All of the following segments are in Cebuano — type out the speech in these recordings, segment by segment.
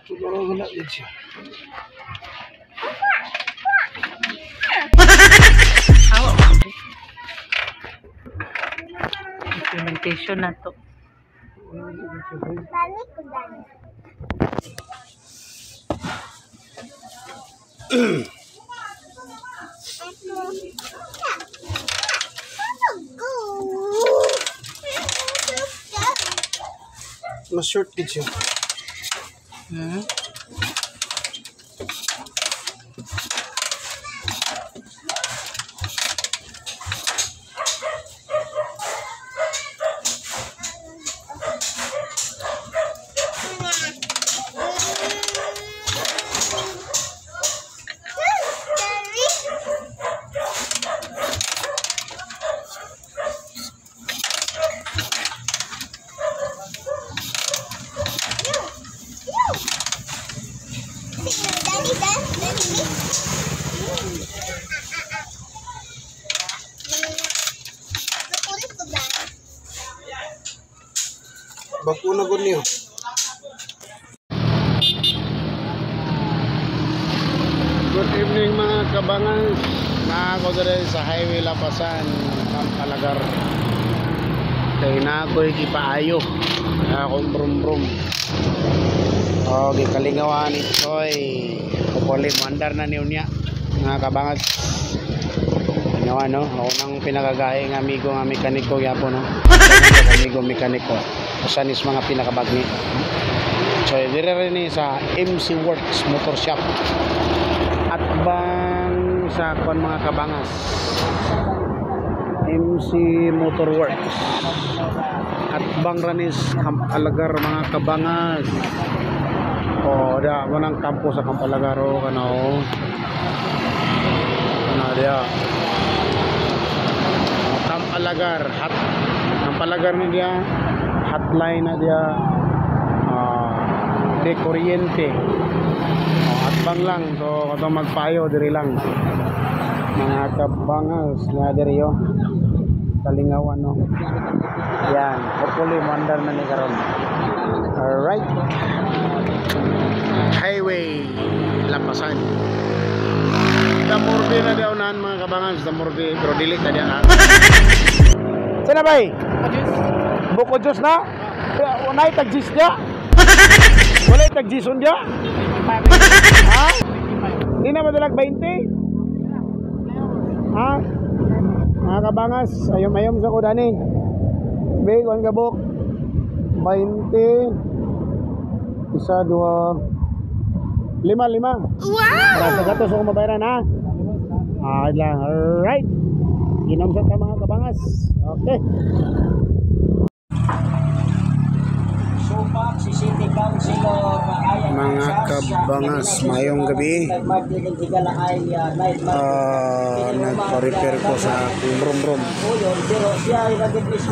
Siguro wala din siya. Implementation na to. Mas short din siya. Bago na gud niyo. Good evening mga kabangas. Na ako dere sa Highway Lapasan, Campalagar. Kay na ako'y gipaayo. Akong brum-brum. Oh, gikalingawan ni Choi. Hopefully mandar na niyo niya mga kabangas. Ano no? Ako nang pinakagahi ng amigo nga mekaniko gyapon no. Amigo mekaniko. Usa nis mga pinakabagni. So dire rin ni sa MC Works Motor Shop. At bang sa kon mga kabangas. MC Motor Works. At bang ranis Campalagar mga kabangas. Oh, da mo nang kampo sa Campalagar o kana oh. Kana dia. Campalagar, hat Campalagar ni dia, hotline na dia, de kuryente. Oh, at bang lang so katong magpayo diri lang. Mga kabangas na diri yo. Kalingawan no. Yan, hopefully mandar na ni karon. Alright. Highway Lapasan. Damorbe na daw naan mga kabangas, Damorbe pero dili ta diyan. Sana bay? Buko Diyos na? Wala tag Diyos niya? Wala tag Diyos niya? Ha? Hindi na madalag 20? Ha? Mga kabangas, ayom-ayom sa ko dani. Big, one kabuk. 20. Isa, dua, lima, lima. Wow! Para sa gatos ako mabayaran, ha? Ah, lang. Alright. Ginom sa ta mga kabangas. Okay. Mga kabangas, mayong gabi. Nagpa-repair ko sa brum-brum.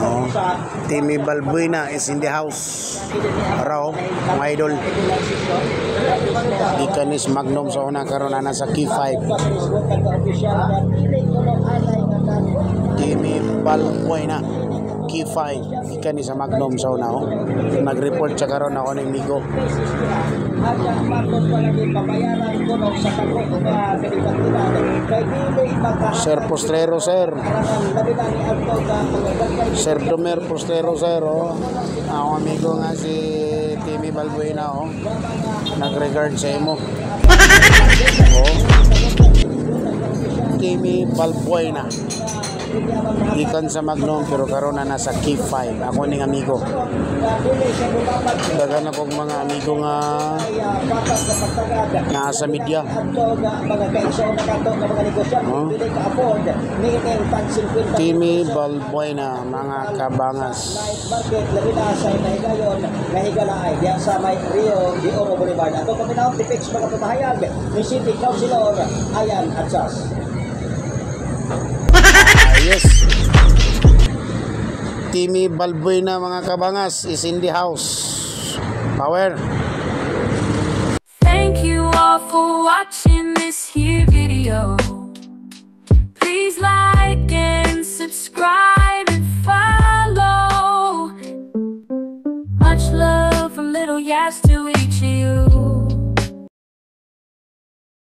Oh, Timmy Balbuena is in the house. Raw, mga idol. Gikan is Magnum sa una karon ana sa K5. Timmy Balbuena K5 gikan is sa Magnum sa una oh. Nag-report siya karon ako ni Migo. Sir Postrero, sir. Sir Domer Postrero, sir. Oh. Ako amigo nga si Timmy Balbuena oh. Nag-regard sa imo. Oh. Timmy Balbuena. Gikan sa Magnum, pero karon na nasa K5. Ako ning amigo. Daghan akong mga amigo nga naa sa media. Oh. Timmy Balbuena, mga kabangas. Market labi na sa nahigayon nahigalaay diya sa may Rio de Oro Boulevard. Ato paminawon tipix mga pamahayag ni City Councilor Ayan Adsas. Ayos. Timmy Balbuena, mga kabangas, is in the house. Power. Thank you all for watching this here video. Please like and subscribe and follow. Much love from Little Yas to each of you.